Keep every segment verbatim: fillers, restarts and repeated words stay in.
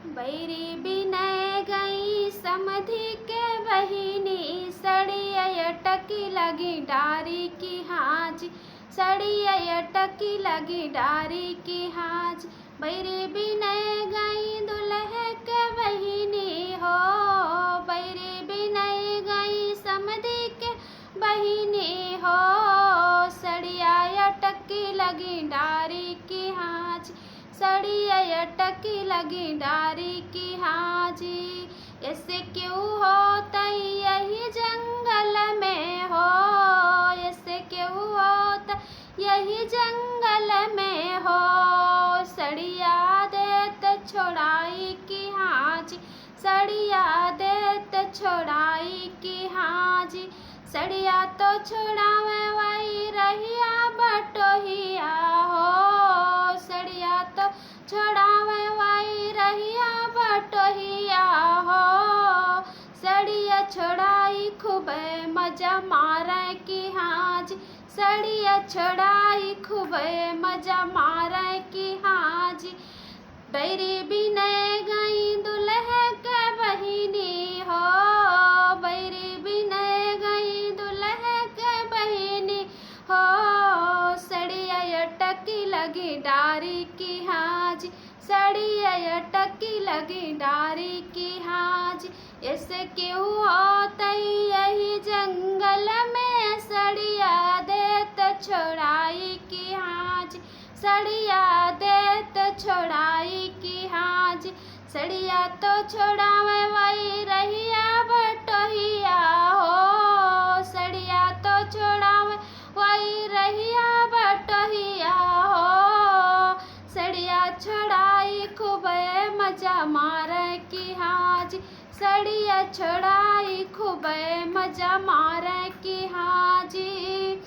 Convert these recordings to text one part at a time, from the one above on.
बैरी बिनय गई समधी के बहिनी, सड़िया अटकी लगी डारी की हाँजी, सड़िया अटकी लगी डारी की हाँजी। बैरी बिनय गई दुल्हे के बहिनी हो, बैरी बिनय गई समधी के बहिनी हो, सड़िया अटकी लगी डारी की हाँजी, सड़िया अटकी लगी डारी की हाँजी। ऐसे क्यों होत यही जंगल में हो, ऐसे क्यों होत यही जंगल में हो, सड़िया देत छोड़ाई की हाँजी, सड़िया देत छोड़ाई की हाँजी। सड़िया तो छोड़ावे वही रहिया बटोहिया हो, सड़िया तो छोड़ावे वही रहिया बटोहिया हो, सड़िया छोड़ाई खूबे मजा मारे की हाँजी, सड़िया छोड़ाई खूबे मजा मारे की हाँजी। बैरी बिनय गई दुल्हे के बहिनी हो, बैरी बिनय गई दुल्हे के बहिनी हो, सड़िया अटकी लगी डारी की हाँजी, सड़िया अटकी लगी डारी की हाँजी। ऐसे क्यों होत यही जंगल में, सड़िया देत छोड़ाई की हाँजी, सड़िया देत छोड़ाई की हाँजी। सड़िया तो छोड़ावे वही रहिया बटोहिया हो, सड़िया तो छोड़ावे वही रहिया बटोहिया हो, सड़िया छोड़ाई खूबे मजा मारे की हाँजी, सड़िया छोड़ाई खूबे मजा मारे की हाँजी।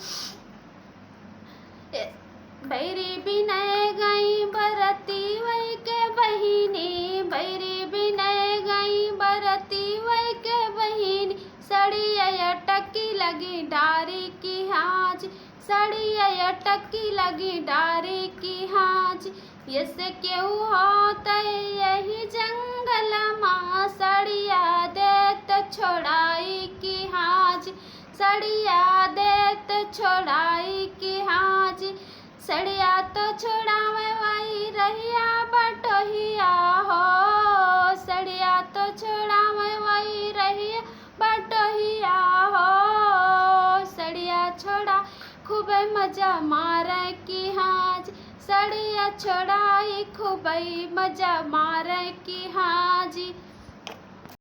बैरी बिनय गई बरती वही के बहिनी, बैरी बिनय गई बरती वही के बहिनी, सड़िया अटकी लगी डारी की हाँजी, सड़िया अटकी लगी डारी की हाँजी। ऐसे क्यों होत यही जंगल मा, सड़िया देत छोड़ाई की हाँजी, सड़िया देत छोड़ाई की हाँजी। सड़िया तो छोड़ावे वही रहिया बटोहिया हो, सड़िया तो छोड़ावे वही रहिया बटोहिया हो, सड़िया छोड़ा खूबे मजा मारे की हाँजी, सड़िया छोड़ाई खूबे मजा मारे की हाँजी।